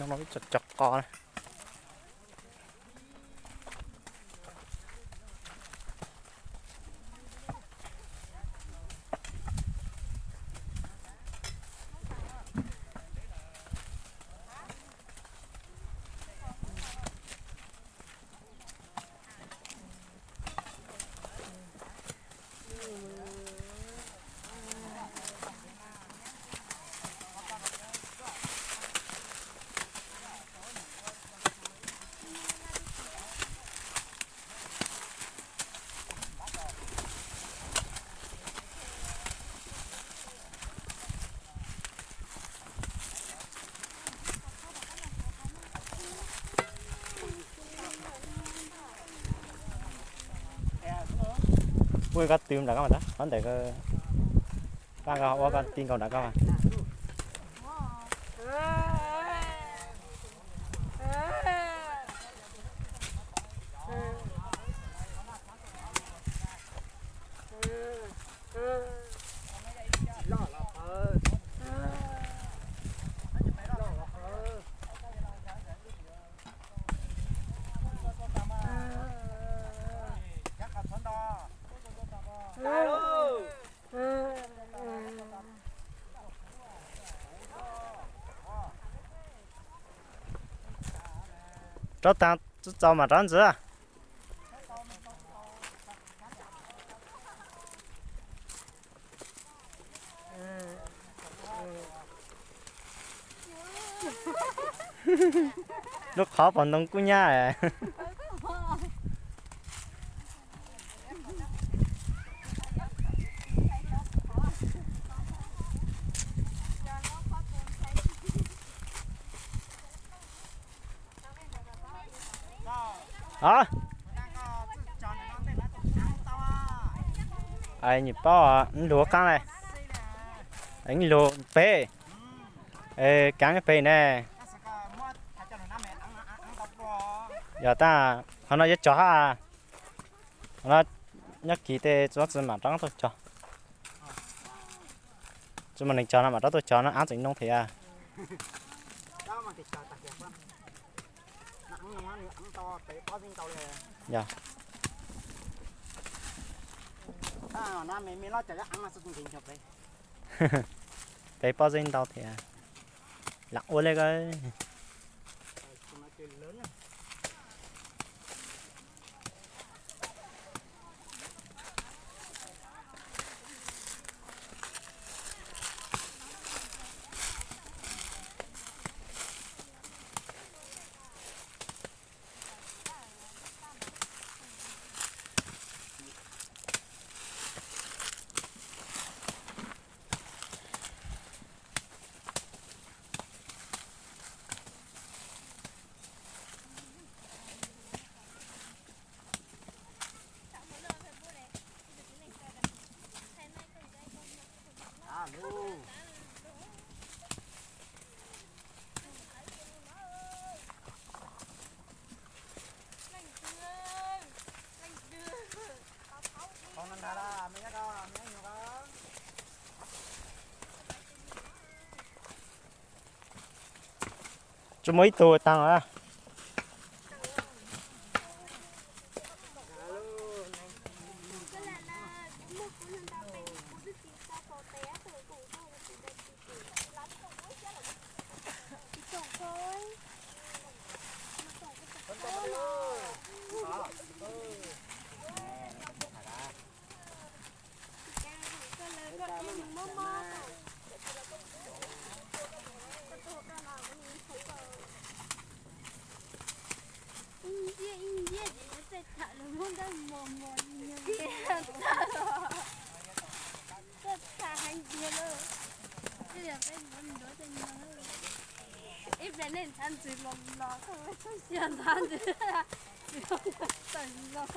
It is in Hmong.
Nyob no ib co cov qos. Ua koj tw nram koj mas, qhov ntawm koj, ua koj ti nkaus nram koj mas. Rov tag, txaus mas rov ntxiv. Lub qhov pom ntoo kub nyab. Nyuam paub, luag qaab le, luag pem, kaav pem ne. Yog tas, qhov no yuav tso hab, qhov no nyob kis tej tsis mam rov tuaj cog. Tsis muaj neeg cog no mam rov tuaj cog no, aab tseem noo thiab. Yog. Peb pob zeb ntau thiab. Lam ua le ko. Tsis muaj ib tug taag lawm. Ib ntsia ib ntsia ces yuav tej tham lus muab nkauj mos mos nyuag tiag. Koj tham heev tiag lauj. Ib pliag peb ntuav ntuav tej no, ib pliag nej ntshav ntsws los los koj txhob xyaw ntshav ntsws, txawm los.